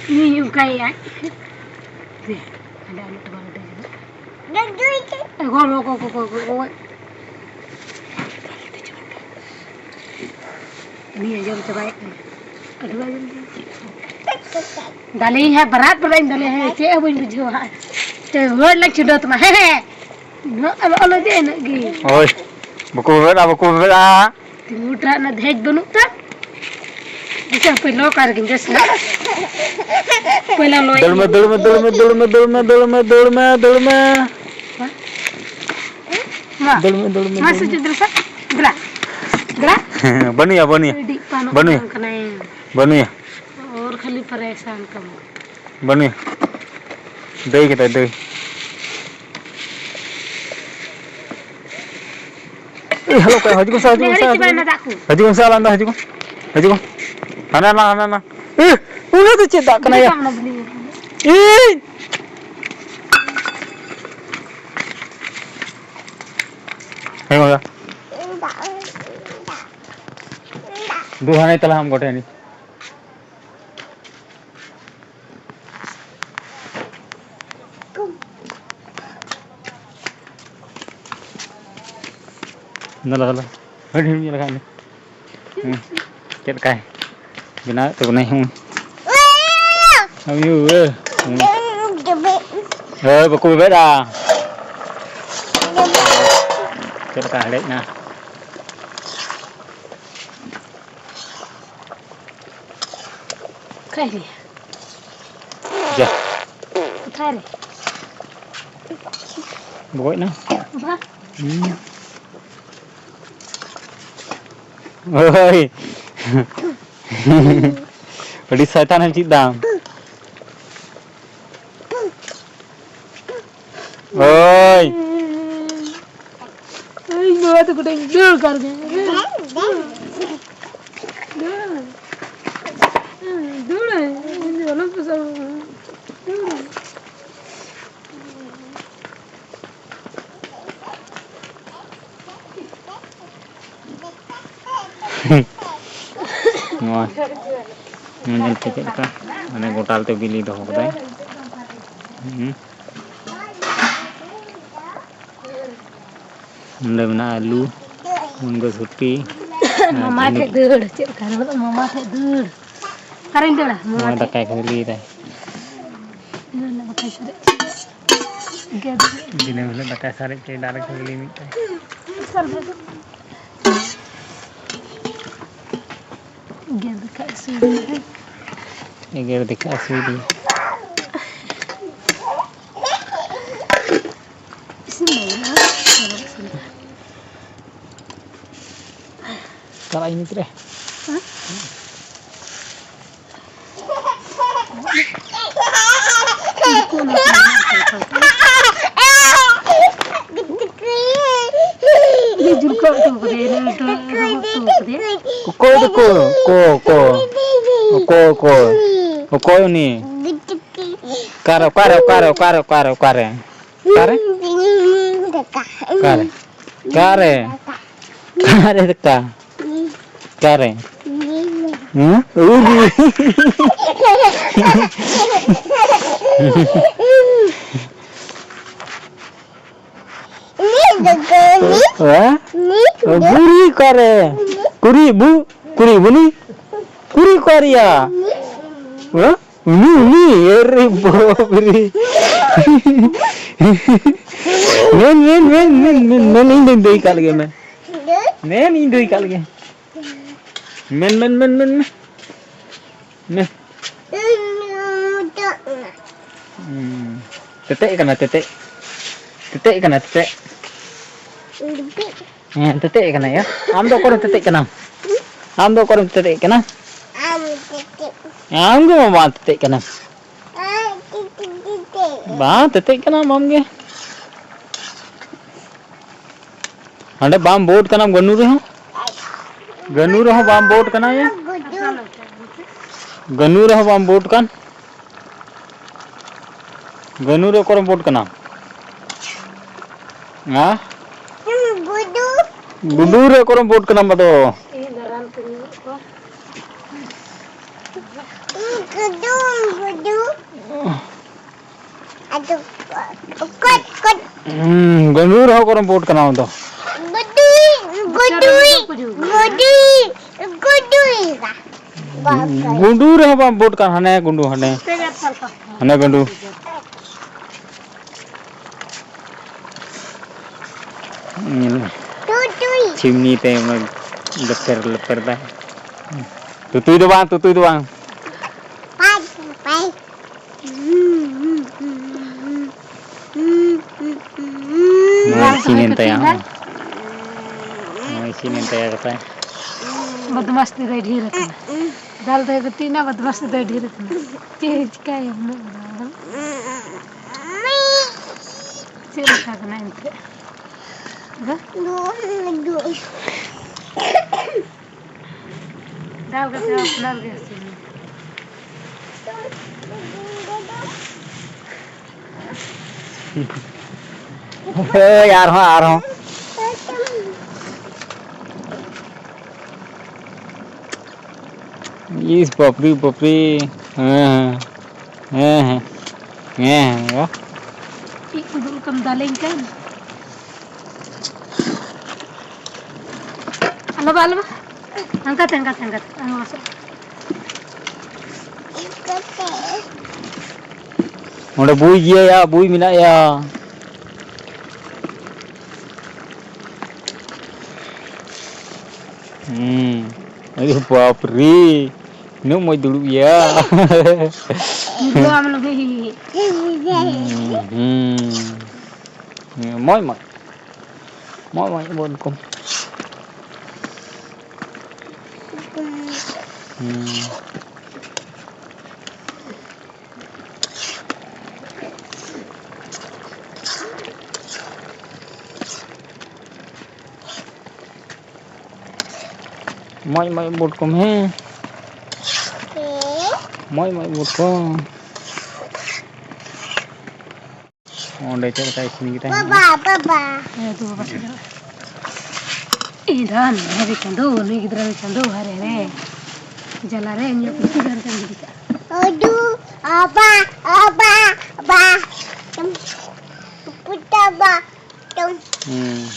ᱤᱧ ᱚᱱᱠᱟᱭᱮᱫᱼᱟ᱾ ᱫᱮ, ᱦᱟᱸᱰᱮ ᱟᱞᱮ ᱴᱚᱞᱟ ᱨᱮ ᱫᱮᱡᱚᱜ᱾ ᱜᱚᱲ, ᱜᱚᱲ, ᱜᱚᱲ᱾ ᱩᱱᱤ ᱟᱸᱡᱚᱢ ᱪᱟᱵᱟᱭᱮᱫ ᱠᱟᱱᱟ᱾ ᱟᱹᱰᱤ ᱵᱟᱭ ᱟᱸᱡᱚᱢ ᱫᱟ᱾ ᱫᱟᱞᱮᱧ ᱦᱟᱸᱜ, ᱵᱟᱨᱟᱛ ᱵᱟᱨᱟᱧ ᱫᱟᱞᱮ ᱦᱟᱸᱜ, ᱪᱮᱫ ᱦᱚᱸ ᱵᱟᱹᱧ ᱵᱩᱡᱷᱟᱹᱣᱟ ᱦᱟᱸᱜ᱾ ᱛᱮ ᱦᱚᱲ ᱞᱮ ᱪᱷᱩᱰᱟᱹᱣ ᱛᱟᱢᱟ, ᱦᱮᱸ, ᱦᱮᱸ᱾ ᱩᱱᱟᱹᱜ ᱟᱞᱚ, ᱟᱞᱚ ᱡᱮ ᱤᱱᱟᱹᱜ ᱜᱮ᱾ ᱦᱳᱭ, ᱵᱟᱠᱚ ᱵᱮᱵᱮᱫᱟ, ᱵᱟᱠᱚ ᱵᱮᱵᱮᱫᱟ᱾ ᱛᱤᱸᱜᱩ ᱴᱨᱟᱜ ᱨᱮᱱᱟᱜ ᱫᱷᱮᱡ ᱵᱟᱹᱱᱩᱜ ᱛᱟᱢ? ᱫᱤᱥᱟᱹ ᱦᱟᱯᱮ, ᱞᱚ ᱠᱟᱨ ᱜᱤᱧ ᱵᱮᱥ ᱧᱚᱜ᱾ ᱯᱚᱭᱞᱟ ᱞᱚ ᱫᱟᱹᱲ ᱢᱮ, ᱫᱟᱹᱲ ᱢᱮ, ᱫᱟᱹᱲ ᱢᱮ, ᱫᱟᱹᱲ ᱢᱮ, ᱫᱟᱹᱲ ᱢᱮ, ᱫᱟᱹᱲ ᱢᱮ, ᱫᱟᱹᱲ ᱢᱮ᱾ ᱢᱟ᱾ ᱫᱟᱹᱲ ᱢᱮ, ᱫᱟᱹᱲ ᱢᱮ, ᱢᱟ, ᱫᱟᱹᱲ ᱥᱮ ᱢᱮ᱾ ᱪᱮᱫ ᱫᱨᱮᱥᱟ? ᱫᱮᱞᱟ᱾ ᱫᱮᱞᱟ᱾ ᱵᱟᱹᱱᱩᱭᱟ, ᱵᱟᱹᱱᱩᱭᱟ᱾ ᱟᱹᱰᱤ ᱯᱟᱱᱚ ᱵᱟᱹᱱᱩᱭᱟ᱾ ᱠᱟᱱᱟᱭ᱾ ᱵᱟᱹᱱᱩᱭᱟ᱾ ᱚᱨ ᱠᱷᱟᱹᱞᱤ ᱯᱟᱨᱮᱥᱟᱱ ᱠᱟᱢᱟ᱾ ᱵᱟᱹᱱᱩᱭᱟ᱾ ᱫᱟᱹᱭ ᱠᱮᱫᱟᱭ, ᱫᱟᱹᱭ᱾ ᱮ, ᱦᱮᱞᱳ, ᱚᱠᱚᱭ? ᱦᱤᱡᱩᱜ ᱢᱮᱥᱮ, ᱦᱤᱡᱩᱜ ᱢᱮᱥᱮ, ᱰᱟᱹᱝᱨᱤ ᱦᱤᱡᱩᱜ ᱪᱟᱵᱟᱭᱮᱱᱟ ᱢᱮᱥᱮ᱾ ᱫᱟᱜ ᱠᱚ᱾ ᱦᱤᱡᱩᱜ ᱢᱮᱥᱮ, ᱟᱞᱟᱝ ᱫᱚ ᱦᱤᱡᱩᱜ ᱢᱮ᱾ ᱦᱤᱡᱩᱜ ᱢᱮ᱾ ᱦᱟᱱᱟ ᱱᱟ, ᱦᱟᱱᱟ ᱱᱟ᱾ ᱮ, ᱩᱱᱟᱹᱜ ᱫᱚ ᱪᱮᱫ ᱫᱟᱜ ᱠᱟᱱᱟ ᱵᱤᱞᱤ ᱭᱟ? ᱠᱟᱜ ᱢᱮ, ᱵᱤᱞᱤ᱾ ᱮᱭ! ᱦᱮᱸ, ᱵᱚᱭᱦᱟ᱾ ᱫᱩ ᱦᱟᱱᱮ ᱛᱟᱞᱟ ᱟᱢ ᱜᱚᱴᱮᱱᱤᱡ᱾ ᱫᱮᱞᱟ, ᱫᱮᱞᱟ᱾ ᱦᱟᱹᱴ, ᱦᱟᱹᱴ, ᱧᱮᱞ ᱠᱟᱜ ᱢᱮ᱾ ᱦᱩᱸ᱾ ᱪᱮᱫ ᱞᱮᱠᱟᱭ ᱵᱮᱱᱟᱣᱮᱫ ᱛᱟᱵᱚᱱᱟᱭ? ᱦᱩᱸ᱾ ᱦᱩᱸ᱾ ᱦᱳᱭ, ᱵᱟᱠᱚ ᱵᱮᱵᱮᱫᱼᱟ᱾ ᱪᱮᱫ ᱞᱮᱠᱟ ᱦᱮᱰᱮᱡ ᱮᱱᱟ? ᱚᱠᱟᱭ ᱨᱮ? ᱡᱟ᱾ ᱚᱠᱟᱭ ᱨᱮ? ᱜᱚᱡ ᱮᱱᱟ? ᱵᱟ᱾ ᱦᱩᱸ᱾ ᱦᱳᱭ᱾ ᱟᱹᱰᱤ ᱥᱚᱭᱛᱟᱱ ᱮᱢ ᱪᱮᱫ ᱫᱟᱢ᱾ ᱳᱭ᱾ ᱤᱧ ᱵᱟᱵᱟ ᱛᱟᱠᱚ ᱴᱷᱮᱱ ᱫᱟᱹᱲ ᱠᱟᱨ ᱜᱮ᱾ ᱫᱟᱹᱲ᱾ ᱫᱟᱹᱲ᱾ ᱤᱧ ᱫᱚ ᱵᱟᱞᱚ ᱯᱚᱥᱟᱣ᱾ ᱫᱟᱹᱲ᱾ ᱱᱚᱣᱟ, ᱱᱚᱣᱟ ᱧᱮᱞ ᱯᱮ ᱪᱮᱫ ᱞᱮᱠᱟ, ᱢᱟᱱᱮ ᱜᱚᱴᱟᱞ ᱛᱮ ᱵᱤᱞᱤ ᱫᱚᱦᱚ ᱠᱟᱫᱟᱭ᱾ ᱦᱩᱸ᱾ ᱱᱚᱸᱰᱮ ᱢᱮᱱᱟᱜᱼᱟ ᱟᱹᱞᱩ, ᱢᱩᱱᱜᱟᱹ ᱥᱩᱴᱤ, ᱟᱨ ᱢᱟᱢᱟ ᱴᱷᱮᱡ ᱵᱷᱤᱱᱰᱤ᱾ ᱫᱟᱹᱲ, ᱪᱮᱫ ᱞᱮᱠᱟ ᱨᱚᱲ? ᱢᱟᱢᱟ ᱴᱷᱮᱡ ᱫᱟᱹᱲ᱾ ᱚᱠᱟᱨᱮᱧ ᱫᱟᱹᱲᱟ? ᱢᱟᱢᱟ ᱱᱚᱣᱟ ᱴᱷᱮᱡ᱾ ᱫᱟᱠᱟᱭ ᱠᱷᱟᱹᱡᱟᱹᱲᱤᱭᱮᱫᱟᱭ᱾ ᱫᱟᱹᱲ ᱨᱮᱱᱟᱜ ᱵᱟᱠᱷᱟᱡ ᱥᱟᱨᱮᱡ᱾ ᱜᱮᱫ᱾ ᱫᱤᱱᱟᱹᱢ ᱦᱤᱞᱳᱜ ᱫᱟᱠᱟᱭ ᱥᱟᱨᱮᱡ ᱠᱮᱫ, ᱫᱟᱨᱮ ᱠᱷᱟᱹᱡᱟᱹᱲᱤ ᱢᱤᱫᱴᱮᱡ᱾ ᱵᱤᱥᱟᱞ ᱵᱷᱟᱜᱮ᱾ ᱜᱮᱫ ᱠᱟᱜ ᱥᱩᱭ ᱢᱮ᱾ ᱮᱜᱮᱨ ᱫᱮᱠᱷᱟ ᱥᱩᱭ ᱫᱤ᱾ ᱤᱥᱤᱱ ᱫᱚ ᱦᱩᱭᱩᱜᱼᱟ, ᱟᱨᱚ ᱤᱥᱤᱱ ᱫᱚ᱾ ᱪᱟᱞᱟᱜ ᱤᱧ ᱱᱤᱛ ᱨᱮ᱾ ᱦᱮᱸ? ᱩᱱᱠᱩ ᱚᱱᱟ ᱠᱚ ᱢᱮᱱᱟᱜ ᱠᱚᱣᱟ᱾ ᱟᱹᱰᱤ ᱡᱳᱨ ᱠᱚ ᱩᱛᱩ ᱠᱟᱫᱮᱭᱟ, ᱤᱱᱟᱹ ᱩᱛᱩ, ᱩᱛᱩ ᱠᱟᱫᱮᱭᱟ᱾ ᱚᱠᱚᱭ ᱫᱚᱠᱚ? ᱚᱠᱚᱭ, ᱚᱠᱚᱭ? ᱚᱠᱚᱭ, ᱚᱠᱚᱭ? ᱚᱠᱚᱭ ᱩᱱᱤ? ᱚᱠᱟᱨᱮ, ᱚᱠᱟᱨᱮ, ᱚᱠᱟᱨᱮ, ᱚᱠᱟᱨᱮ, ᱚᱠᱟᱨᱮ, ᱚᱠᱟᱨᱮ? ᱚᱠᱟᱨᱮ? ᱚᱠᱟᱨᱮ? ᱚᱠᱟᱨᱮ? ᱚᱠᱟᱨᱮ ᱫᱟᱠᱟ? ᱚᱠᱟᱨᱮ? ᱦᱮᱸ? ᱩᱨᱤ᱾ ᱦᱮᱸ? ᱵᱩᱨᱤ ᱚᱠᱟᱨᱮ? ᱠᱩᱨᱤ ᱵᱩ-, ᱠᱩᱨᱤ ᱵᱩᱱᱤ? ᱠᱩᱨᱤ ᱚᱠᱟᱨᱮᱭᱟ? ᱦᱮᱸ? ᱩᱱᱤ, ᱩᱱᱤ, ᱮᱨᱮ ᱵᱟᱯᱨᱮ᱾ ᱢᱮᱱ, ᱢᱮᱱ, ᱤᱧ ᱫᱩᱧ ᱫᱟᱹᱭ ᱠᱟᱜ ᱞᱮᱜᱮ, ᱢᱮᱱ᱾ ᱢᱮᱱ, ᱤᱧ ᱫᱩᱧ ᱫᱟᱹᱭ ᱠᱟᱜ ᱞᱮᱜᱮ᱾ ᱢᱮᱱ, ᱢᱮᱱ, ᱢᱮᱱ, ᱢᱮᱱ, ᱢᱮ᱾ ᱢᱮ᱾ ᱦᱩᱸ᱾ ᱛᱮᱛᱮᱜ ᱠᱟᱱᱟ, ᱛᱮᱛᱮᱜ᱾ ᱛᱮᱛᱮᱜ ᱠᱟᱱᱟ, ᱛᱮᱛᱮᱜ᱾ ᱦᱮᱸ, ᱛᱮᱛᱮᱜ ᱠᱟᱱᱟ ᱭᱟ᱾ ᱟᱢ ᱫᱚ ᱚᱠᱚᱭᱮᱢ ᱛᱮᱛᱮᱜ ᱠᱟᱱᱟ? ᱟᱢ ᱫᱚ ᱚᱠᱚᱭᱮᱢ ᱛᱮᱛᱮᱜ ᱠᱟᱱᱟ? ᱟᱢ ᱜᱮ ᱢᱟ ᱵᱟᱝ ᱛᱮᱛᱮᱜ ᱠᱟᱱᱟ᱾ ᱵᱟᱝ ᱛᱮᱛᱮᱜ ᱠᱟᱱᱟᱢ ᱟᱢ ᱜᱮ᱾ ᱦᱟᱸᱰᱮ ᱵᱟᱢ ᱵᱳᱴ ᱠᱟᱱᱟᱢ ᱜᱟᱹᱱᱩ ᱨᱮᱦᱚᱸ᱾ ᱜᱟᱹᱱᱩ ᱨᱮᱦᱚᱸ ᱵᱟᱢ ᱵᱳᱴ ᱠᱟᱱᱟ ᱭᱟ᱾ ᱜᱟᱹᱱᱩ ᱨᱮᱦᱚᱸ ᱵᱟᱢ ᱵᱳᱴ ᱠᱟᱱ᱾ ᱜᱟᱹᱱᱩ ᱨᱮ ᱚᱠᱚᱨᱮᱢ ᱵᱳᱴ ᱠᱟᱱᱟ? ᱦᱮᱸ? ᱜᱩᱰᱩ᱾ ᱜᱩᱰᱩ ᱨᱮ ᱚᱠᱚᱨᱮᱢ ᱵᱳᱴ ᱠᱟᱱᱟ ᱟᱢ ᱫᱚ? ᱜᱩᱰᱩ, ᱜᱩᱰᱩ᱾ ᱟᱫᱚ ᱠᱚᱴ, ᱠᱚᱴ᱾ ᱦᱩᱸ, ᱜᱟᱹᱱᱩ ᱨᱮᱦᱚᱸ ᱚᱠᱚᱨᱮᱢ ᱵᱳᱴ ᱠᱟᱱᱟ ᱟᱢ ᱫᱚ? ᱜᱩᱰᱩ, ᱜᱩᱰᱩ, ᱜᱩᱰᱩ, ᱜᱩᱰᱩ᱾ ᱜᱩᱰᱩ ᱨᱮᱦᱚᱸ ᱵᱟᱢ ᱵᱳᱴ ᱠᱟᱱ, ᱦᱟᱱᱮ ᱜᱩᱰᱩ, ᱦᱟᱱᱮ᱾ ᱦᱟᱱᱮ ᱜᱩᱰᱩ᱾ ᱧᱮᱞ ᱢᱮ᱾ ᱛᱩᱛᱩᱭ᱾ ᱪᱤᱢᱱᱤ ᱛᱮ ᱚᱱᱟ ᱞᱮᱯᱮᱨ ᱞᱮᱯᱮᱨ ᱫᱟᱭ᱾ ᱛᱩᱛᱩᱭ ᱫᱚ ᱵᱟᱝ, ᱛᱩᱛᱩᱭ ᱫᱚ ᱵᱟᱝ᱾ ᱯᱟᱭ, ᱯᱟᱭ᱾ ᱱᱚᱣᱟ ᱤᱥᱤᱱ ᱮᱱ ᱛᱟᱭᱟ, ᱦᱚᱸ᱾ ᱱᱚᱣᱟ ᱤᱥᱤᱱ ᱮᱱ ᱛᱟᱭᱟ ᱠᱟᱛᱷᱟ᱾ ᱵᱚᱫᱢᱟᱥ ᱛᱮᱫᱚᱭ ᱰᱷᱮᱨ ᱟᱠᱟᱱᱟ᱾ ᱫᱟᱞ ᱛᱮ ᱜᱟᱛᱮᱭᱮᱱᱟ, ᱵᱚᱫᱢᱟᱥ ᱛᱮᱫᱚᱭ ᱰᱷᱮᱨ ᱟᱠᱟᱱᱟ᱾ ᱪᱮᱫ ᱮ ᱪᱤᱠᱟᱹᱭᱟ ᱩᱱᱟᱹᱜ ᱵᱚᱫᱢᱟᱥ ᱫᱚ? ᱪᱮᱫ ᱞᱮᱠᱟ ᱠᱟᱱᱟ ᱮᱱᱛᱮᱫ? ᱫᱚ? ᱫᱟᱞ ᱠᱟᱛᱮ ᱟᱯᱱᱟᱨ ᱜᱮ ᱦᱟᱹᱥᱩ ᱢᱮ᱾ ᱦᱳᱭ, ᱟᱨᱦᱚᱸ, ᱟᱨᱦᱚᱸ᱾ ᱤᱥ, ᱵᱟᱯᱨᱮ, ᱵᱟᱯᱨᱮ᱾ ᱦᱮᱸ, ᱦᱮᱸ᱾ ᱦᱮᱸ, ᱦᱮᱸ᱾ ᱦᱮᱸ, ᱦᱮᱸ, ᱵᱟ᱾ ᱪᱮᱫ ᱠᱚ ᱫᱩᱲᱩᱵ ᱠᱟᱱ ᱫᱟᱞᱮᱧ ᱠᱟᱱ? ᱟᱞᱚ ᱵᱟ, ᱟᱞᱚ ᱵᱟ᱾ ᱦᱟᱱᱠᱟᱛᱮ, ᱦᱟᱱᱠᱟᱛᱮ, ᱦᱟᱱᱠᱟᱛᱮ᱾ ᱟᱞᱚ ᱵᱟ᱾ ᱚᱸᱰᱮ ᱵᱩᱭ ᱜᱮᱭᱟ ᱭᱟ, ᱵᱩᱭ ᱢᱮᱱᱟᱜ ᱭᱟ᱾ ᱦᱩᱸ᱾ ᱟᱨᱮ ᱵᱟᱯ ᱨᱮ᱾ ᱛᱤᱱᱟᱹᱜ ᱢᱚᱡᱽ ᱫᱩᱲᱩᱵ ᱭᱟ᱾ ᱦᱩᱸ, ᱦᱩᱸ᱾ ᱦᱮᱸ, ᱢᱚᱡᱽ, ᱢᱚᱡᱽ᱾ ᱢᱚᱡᱽ, ᱢᱚᱡᱽ, ᱵᱚᱞ ᱠᱚ᱾ ᱦᱩᱸ᱾ ᱢᱚᱡᱽ, ᱢᱚᱡᱽ ᱵᱩᱴ ᱠᱚᱢ, ᱦᱮᱸ᱾ ᱢᱚᱡᱽ, ᱢᱚᱡᱽ ᱵᱩᱴ ᱠᱚ᱾ ᱚᱸᱰᱮ ᱪᱮᱫ ᱞᱮᱠᱟ ᱤᱥᱤᱱ ᱠᱮᱫᱟᱭ? ᱵᱟᱵᱟ, ᱵᱟᱵᱟ᱾ ᱦᱮᱸ, ᱛᱚ ᱵᱟᱵᱟ ᱴᱷᱤᱠ ᱜᱮᱭᱟ᱾ ᱤᱧ ᱫᱚ ᱦᱟᱱᱮ ᱦᱟᱭᱨᱮ ᱪᱟᱸᱫᱳ, ᱱᱩᱭ ᱜᱤᱫᱽᱨᱟᱹ ᱫᱚ ᱪᱟᱸᱫᱳ, ᱦᱟᱭᱨᱮ ᱦᱟᱭᱨᱮ᱾ ᱡᱟᱞᱟ ᱨᱮ, ᱤᱧᱟᱹᱜ ᱠᱩᱥᱤ ᱜᱟᱱ ᱛᱮᱢ ᱜᱤᱰᱤ ᱠᱟᱜᱼᱟ᱾ ᱟᱫᱩ, ᱟᱵᱟ, ᱟᱵᱟ, ᱟᱵᱟ᱾ ᱯᱩᱴᱟ ᱵᱟ, ᱴᱚᱢ᱾ ᱦᱩᱸ᱾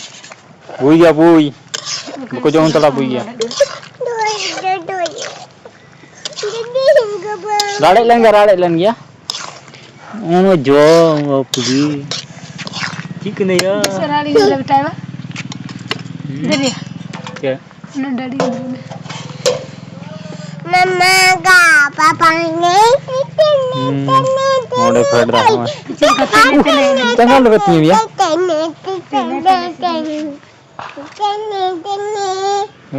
ᱵᱩᱭ ᱜᱮᱭᱟ, ᱵᱩᱭ᱾ ᱵᱟᱠᱚ ᱡᱚᱢ ᱦᱟᱛᱟᱲᱟ ᱵᱩᱭ ᱜᱮᱭᱟ᱾ ᱫᱩᱭ, ᱫᱩᱭ, ᱫᱩᱭ᱾ ᱨᱟᱲᱮᱡ ᱞᱮᱱ ᱜᱮᱭᱟ, ᱨᱟᱲᱮᱡ ᱞᱮᱱ ᱜᱮᱭᱟ᱾ ᱚᱱᱟ ᱡᱚ ᱵᱟᱯᱩ ᱜᱮ᱾ ᱪᱮᱫ ᱠᱟᱱᱟ ᱭᱟ? ᱥᱮ ᱨᱟᱲᱮᱡ ᱞᱮᱱ ᱜᱮᱭᱟ ᱵᱮᱴᱟ ᱭᱟ? ᱦᱩᱸ᱾ ᱫᱮ ᱨᱮᱭᱟ᱾ ᱪᱮᱫ? ᱚᱱᱟ ᱰᱟᱹᱰᱤ ᱜᱤᱫᱽᱨᱟᱹ ᱢᱮ᱾ ᱢᱟᱢᱟ ᱜᱟ ᱯᱟᱯᱟ ᱱᱮ ᱦᱩᱸ᱾ ᱚᱸᱰᱮ ᱯᱷᱮᱰ ᱫᱟ, ᱦᱚᱸᱜᱼᱚᱭ᱾ ᱪᱮᱫ ᱞᱮᱠᱟ ᱛᱮ ᱱᱮ ᱛᱮ ᱱᱮ? ᱪᱟᱸᱜᱟ ᱞᱮᱠᱟ ᱛᱤᱧ ᱭᱟ᱾ ᱛᱮ ᱱᱮ ᱛᱮ ᱱᱮ ᱛᱮ ᱱᱮ᱾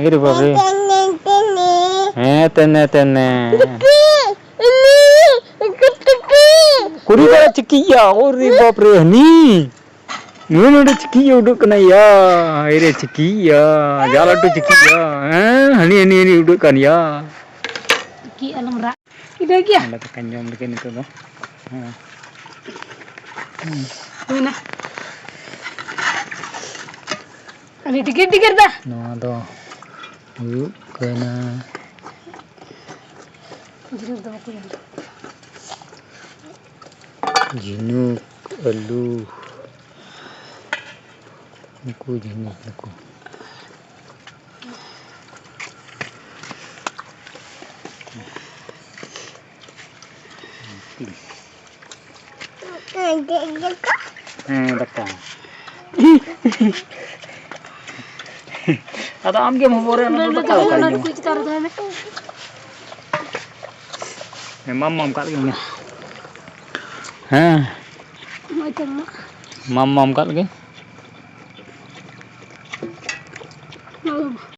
ᱮ ᱨᱮ ᱵᱟᱵ ᱨᱮ᱾ ᱦᱮᱸ, ᱛᱮᱱᱮ, ᱛᱮᱱᱮ᱾ ᱠᱩᱲᱤ ᱵᱟᱲᱟ ᱪᱤᱠᱤᱭᱟ, ᱳ ᱨᱮ ᱵᱟᱯ ᱨᱮ, ᱦᱟᱹᱱᱤ᱾ ᱱᱩᱭ ᱱᱚᱰᱮ ᱪᱤᱠᱤᱭᱟ ᱩᱰᱩᱠ ᱠᱟᱱᱟ ᱭᱟ, ᱮ ᱨᱮ ᱪᱤᱠᱤᱭᱟ, ᱡᱟ ᱞᱟᱹᱴᱩ ᱪᱤᱠᱤᱭᱟ, ᱦᱮᱸ, ᱦᱟᱹᱱᱤ, ᱦᱟᱹᱱᱤ, ᱦᱟᱹᱱᱤ ᱩᱰᱩᱠ ᱠᱟᱱ ᱭᱟ᱾ ᱪᱤᱠᱤ ᱟᱞᱚᱢ ᱨᱟᱜ᱾ ᱤᱱᱟᱹ ᱜᱮᱭᱟ᱾ ᱚᱸᱰᱮ ᱫᱟᱠᱟᱧ ᱡᱚᱢ ᱞᱟᱹᱜᱤᱫ ᱱᱤᱛᱚᱜ ᱫᱚ᱾ ᱦᱮᱸ᱾ ᱦᱩᱭᱱᱟ᱾ ᱟᱹᱰᱤ ᱴᱤᱠᱤᱨ ᱴᱤᱠᱤᱨ ᱫᱟ᱾ ᱱᱚᱣᱟ ᱫᱚ ᱦᱩᱭᱩᱜ ᱠᱟᱱᱟ ᱡᱷᱤᱱᱩᱠ ᱫᱚ ᱵᱟᱠᱚ ᱧᱟᱢ ᱫᱟ᱾ ᱡᱷᱤᱱᱩᱠ, ᱟᱹᱞᱩ, ᱱᱩᱠᱩ ᱡᱷᱤᱱᱩᱠ, ᱱᱩᱠᱩ᱾ ᱦᱮᱸ, ᱫᱟᱠᱟ᱾ ᱟᱫᱚ ᱟᱢ ᱜᱮᱢ ᱦᱚᱵᱚᱨᱮ, ᱚᱱᱟ ᱫᱚ ᱫᱟᱠᱟ ᱚᱠᱟᱨᱮ ᱧᱟᱢᱟ? ᱦᱮᱸ, ᱢᱟᱢ ᱢᱟᱢ ᱠᱟᱜ ᱞᱮᱜᱮ ᱩᱱᱤ᱾ ᱦᱮᱸ᱾ ᱢᱟᱢ ᱢᱟᱢ ᱠᱟᱜ ᱞᱮᱜᱮ᱾